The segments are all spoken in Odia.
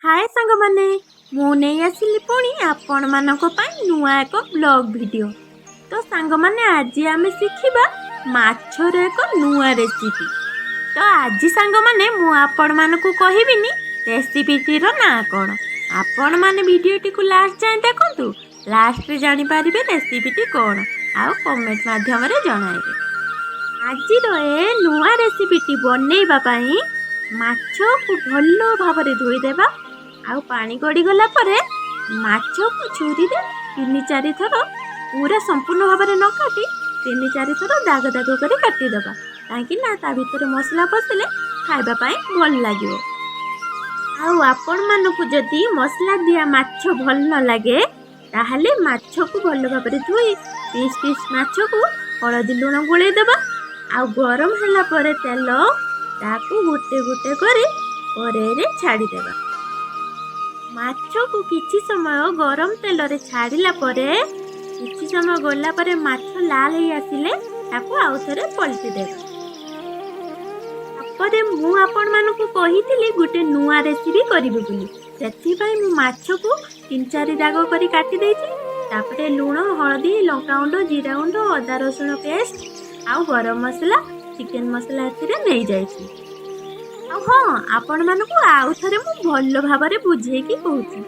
ହାଏ ସାଙ୍ଗମାନେ, ମୁଁ ନେଇ ଆସିଲି ପୁଣି ଆପଣମାନଙ୍କ ପାଇଁ ନୂଆ ଏକ ବ୍ଲଗ୍ ଭିଡ଼ିଓ। ତ ସାଙ୍ଗମାନେ, ଆଜି ଆମେ ଶିଖିବା ମାଛର ଏକ ନୂଆ ରେସିପି। ତ ଆଜି ସାଙ୍ଗମାନେ, ମୁଁ ଆପଣମାନଙ୍କୁ କହିବିନି ରେସିପିଟିର ନାଁ କ'ଣ। ଆପଣମାନେ ଭିଡ଼ିଓଟିକୁ ଲାଷ୍ଟ ଯାଏଁ ଦେଖନ୍ତୁ, ଲାଷ୍ଟରେ ଜାଣିପାରିବେ ରେସିପିଟି କ'ଣ ଆଉ କମେଣ୍ଟ ମାଧ୍ୟମରେ ଜଣାଇବେ। ଆଜିର ଏ ନୂଆ ରେସିପିଟି ବନେଇବା ପାଇଁ ମାଛକୁ ଭଲ ଭାବରେ ଧୋଇଦେବା ଆଉ ପାଣି ଗଡ଼ିଗଲା ପରେ ମାଛକୁ ଛୁରୀରେ ତିନି ଚାରି ଥର, ପୁରା ସମ୍ପୂର୍ଣ୍ଣ ଭାବରେ ନ କାଟି ତିନି ଚାରି ଥର ଦାଗ ଦାଗ କରି କାଟିଦେବା, କାହିଁକି ନା ତା ଭିତରେ ମସଲା ପଶିଲେ ଖାଇବା ପାଇଁ ଭଲ ଲାଗିବ। ଆଉ ଆପଣମାନଙ୍କୁ ଯଦି ମସଲା ଦିଆ ମାଛ ଭଲ ନ ଲାଗେ, ତାହେଲେ ମାଛକୁ ଭଲ ଭାବରେ ଧୋଇ ପିସ୍ ପିସ୍ ମାଛକୁ ହଳଦୀ ଲୁଣ ଗୋଳେଇ ଦେବା ଆଉ ଗରମ ହେଲା ପରେ ତେଲ ତାକୁ ଗୋଟେ ଗୋଟେ କରି କରେଇରେ ଛାଡ଼ିଦେବା। ମାଛକୁ କିଛି ସମୟ ଗରମ ତେଲରେ ଛାଡ଼ିଲା ପରେ, କିଛି ସମୟ ଗଲା ପରେ ମାଛ ଲାଲ ହେଇ ଆସିଲେ ତାକୁ ଆଉ ଥରେ ପଲଟି ଦେବା। ତାପରେ ମୁଁ ଆପଣମାନଙ୍କୁ କହିଥିଲି ଗୋଟେ ନୂଆ ରେସିପି କରିବି ବୋଲି, ସେଥିପାଇଁ ମୁଁ ମାଛକୁ ତିନି ଚାରି ଦାଗ କରି କାଟି ଦେଇଛି। ତାପରେ ଲୁଣ, ହଳଦୀ, ଲଙ୍କାଗୁଣ୍ଡ, ଜିରା ଗୁଣ୍ଡ, ଅଦା ରସୁଣ ପେଷ୍ଟ ଆଉ ଗରମ ମସଲା, ଚିକେନ ମସଲା ଏଥିରେ ନେଇଯାଇଛି। ଆଉ ହଁ, ଆପଣମାନଙ୍କୁ ଆଉ ଥରେ ମୁଁ ଭଲ ଭାବରେ ବୁଝେଇକି କହୁଛି।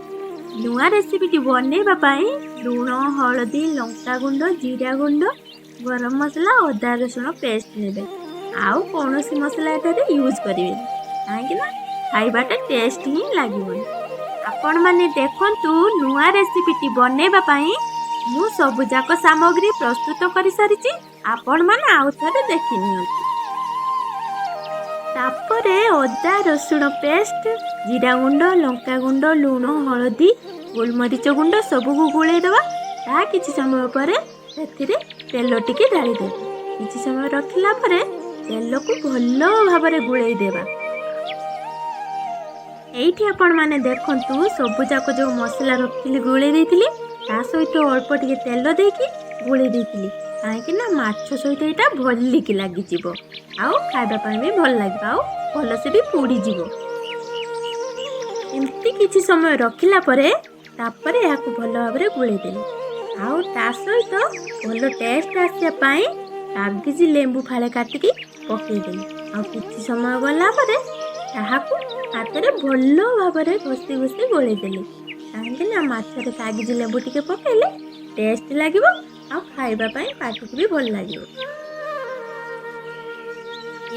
ନୂଆ ରେସିପିଟି ବନେଇବା ପାଇଁ ଲୁଣ, ହଳଦୀ, ଲଙ୍କାଗୁଣ୍ଡ, ଜିରା ଗୁଣ୍ଡ, ଗରମ ମସଲା, ଅଦା ରସୁଣ ପେଷ୍ଟ ନେବେ। ଆଉ କୌଣସି ମସଲା ଏଠାରେ ୟୁଜ୍ କରିବେନି, କାହିଁକି ନା ଖାଇବାଟା ଟେଷ୍ଟ ହିଁ ଲାଗିବନି। ଆପଣମାନେ ଦେଖନ୍ତୁ, ନୂଆ ରେସିପିଟି ବନେଇବା ପାଇଁ ମୁଁ ସବୁଯାକ ସାମଗ୍ରୀ ପ୍ରସ୍ତୁତ କରିସାରିଛି। ଆପଣମାନେ ଆଉ ଥରେ ଦେଖି ନିଅନ୍ତୁ। ତାପରେ ଅଦା ରସୁଣ ପେଷ୍ଟ, ଜିରା ଗୁଣ୍ଡ, ଲଙ୍କା ଗୁଣ୍ଡ, ଲୁଣ, ହଳଦୀ, ଗୋଲମରିଚ ଗୁଣ୍ଡ ସବୁକୁ ଗୋଳେଇ ଦେବା। ତାହା କିଛି ସମୟ ପରେ ସେଥିରେ ତେଲ ଟିକେ ଢାଳିଦେବା। କିଛି ସମୟ ରଖିଲା ପରେ ତେଲକୁ ଭଲ ଭାବରେ ଗୋଳେଇ ଦେବା। ଏଇଠି ଆପଣମାନେ ଦେଖନ୍ତୁ, ସବୁଯାକ ଯେଉଁ ମସଲା ରଖିଥିଲି, ଗୋଳେଇ ଦେଇଥିଲି, ତା ସହିତ ଅଳ୍ପ ଟିକେ ତେଲ ଦେଇକି ଗୋଳେଇ ଦେଇଥିଲି, କାହିଁକି ନା ମାଛ ସହିତ ଏଇଟା ଭଲିକି ଲାଗିଯିବ ଆଉ ଖାଇବା ପାଇଁ ବି ଭଲ ଲାଗିବ ଆଉ ଭଲସେ ବି ପୋଡ଼ିଯିବ। ଏମିତି କିଛି ସମୟ ରଖିଲା ପରେ ତାପରେ ଏହାକୁ ଭଲ ଭାବରେ ଗୋଳେଇ ଦେଲି। ଆଉ ତା ସହିତ ଭଲ ଟେଷ୍ଟ ଆସିବା ପାଇଁ କାଗଜି ଲେମ୍ବୁ ଫାଳେ କାଟିକି ପକେଇଦେଲି। ଆଉ କିଛି ସମୟ ଗଲା ପରେ ତାହାକୁ ହାତରେ ଭଲ ଭାବରେ ଘଷି ଘଷି ଗୋଳେଇ ଦେଲି, କାହିଁକି ନା ମାଛରେ କାଗଜି ଲେମ୍ବୁ ଟିକେ ପକେଇଲେ ଟେଷ୍ଟ ଲାଗିବ ଆଉ ଖାଇବା ପାଇଁ ପାଟିକୁ ବି ଭଲ ଲାଗିବ।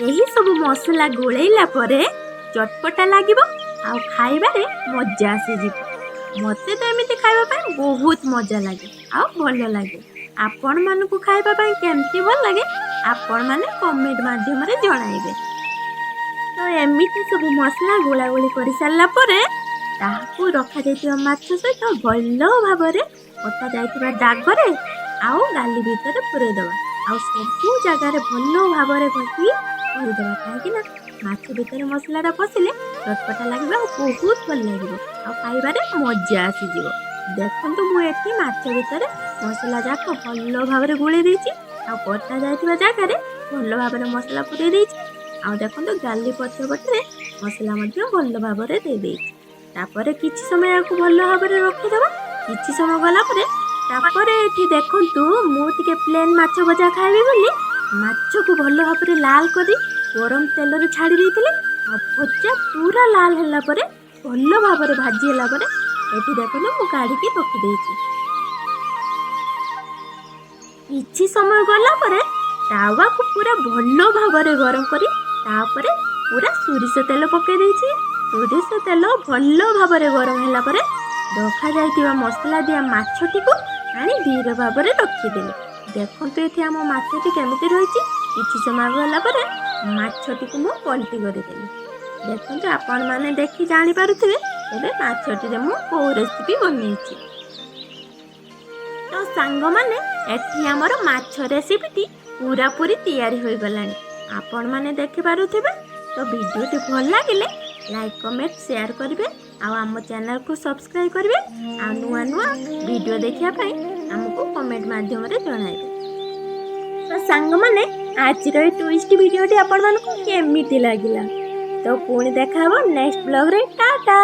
ଏହି ସବୁ ମସଲା ଗୋଳେଇଲା ପରେ ଚଟପଟା ଲାଗିବ ଆଉ ଖାଇବାରେ ମଜା ଆସିଯିବ। ମୋତେ ତ ଏମିତି ଖାଇବା ପାଇଁ ବହୁତ ମଜା ଲାଗେ ଆଉ ଭଲ ଲାଗେ। ଆପଣମାନଙ୍କୁ ଖାଇବା ପାଇଁ କେମିତି ଭଲ ଲାଗେ, ଆପଣମାନେ କମେଣ୍ଟ ମାଧ୍ୟମରେ ଜଣାଇବେ। ତ ଏମିତି ସବୁ ମସଲା ଗୋଳାଗୋଳି କରିସାରିଲା ପରେ ତାହାକୁ ରଖାଯାଇଥିବା ମାଛ ସହିତ ଭଲ ଭାବରେ କଟା ଯାଇଥିବା ଦାଗରେ ଆଉ ଗାଲି ଭିତରେ ପୁରେଇ ଦେବା ଆଉ ସବୁ ଜାଗାରେ ଭଲ ଭାବରେ ଘଷି କରିଦେବା, କାହିଁକି ନା ମାଛ ଭିତରେ ମସଲାଟା ପଶିଲେ ଚଟପଟା ଲାଗିବ ଆଉ ବହୁତ ଭଲ ଲାଗିବ ଆଉ ଖାଇବାରେ ମଜା ଆସିଯିବ। ଦେଖନ୍ତୁ, ମୁଁ ଏଠି ମାଛ ଭିତରେ ମସଲା ଯାକ ଭଲ ଭାବରେ ଗୋଳେଇ ଦେଇଛି ଆଉ କଟା ଯାଇଥିବା ଜାଗାରେ ଭଲ ଭାବରେ ମସଲା ପୁରେଇ ଦେଇଛି। ଆଉ ଦେଖନ୍ତୁ, ଗାଲି ପଛପଟରେ ମସଲା ମଧ୍ୟ ଭଲ ଭାବରେ ଦେଇଦେଇଛି। ତାପରେ କିଛି ସମୟ ଏହାକୁ ଭଲ ଭାବରେ ରଖିଦେବା। କିଛି ସମୟ ଗଲା ପରେ ତାପରେ ଏଠି ଦେଖନ୍ତୁ, ମୁଁ ଟିକେ ପ୍ଲେନ୍ ମାଛ ଭଜା ଖାଇବି ବୋଲି ମାଛକୁ ଭଲ ଭାବରେ ଲାଲ କରି ଗରମ ତେଲରେ ଛାଡ଼ି ଦେଇଥିଲି। ଆଉ ଭଜା ପୁରା ଲାଲ ହେଲା ପରେ, ଭଲ ଭାବରେ ଭାଜି ହେଲା ପରେ ଏଠି ଦେଖନ୍ତୁ, ମୁଁ କାଢ଼ିକି ରଖିଦେଇଛି। କିଛି ସମୟ ଗଲା ପରେ ତାୱାକୁ ପୁରା ଭଲ ଭାବରେ ଗରମ କରି ତାପରେ ପୁରା ସୋରିଷ ତେଲ ପକାଇ ଦେଇଛି। ସୋରିଷ ତେଲ ଭଲ ଭାବରେ ଗରମ ହେଲା ପରେ ରଖାଯାଇଥିବା ମସଲା ଦିଆ ମାଛଟିକୁ ଆଣି ଧୀର ଭାବରେ ରଖିଦେଲି। ଦେଖନ୍ତୁ, ଏଠି ଆମ ମାଛଟି କେମିତି ରହିଛି। କିଛି ସମୟ ଗଲା ପରେ ମାଛଟିକୁ ମୁଁ ପଲଟି କରିଦେଲି। ଦେଖନ୍ତୁ, ଆପଣମାନେ ଦେଖି ଜାଣିପାରୁଥିବେ ଏବେ ମାଛଟିରେ ମୁଁ କେଉଁ ରେସିପି ବନେଇଛି। ତ ସାଙ୍ଗମାନେ, ଏଠି ଆମର ମାଛ ରେସିପିଟି ପୁରାପୁରି ତିଆରି ହୋଇଗଲାଣି, ଆପଣମାନେ ଦେଖିପାରୁଥିବେ। ତ ଭିଡ଼ିଓଟି ଭଲ ଲାଗିଲେ ଲାଇକ୍, କମେଣ୍ଟ, ସେୟାର କରିବେ ଆଉ ଆମ ଚ୍ୟାନେଲକୁ ସବସ୍କ୍ରାଇବ୍ କରିବେ ଆଉ ନୂଆ ନୂଆ ଭିଡ଼ିଓ ଦେଖିବା ପାଇଁ ଆମକୁ କମେଣ୍ଟ ମାଧ୍ୟମରେ ଜଣାଇବେ। ତ ସାଙ୍ଗମାନେ, ଆଜିର ଏଇ ଟୁଇଷ୍ଟ ଭିଡ଼ିଓଟି ଆପଣମାନଙ୍କୁ କେମିତି ଲାଗିଲା? ତ ପୁଣି ଦେଖା ହେବ ନେକ୍ସଟ ବ୍ଲଗ୍ରେ। ଟାଟା।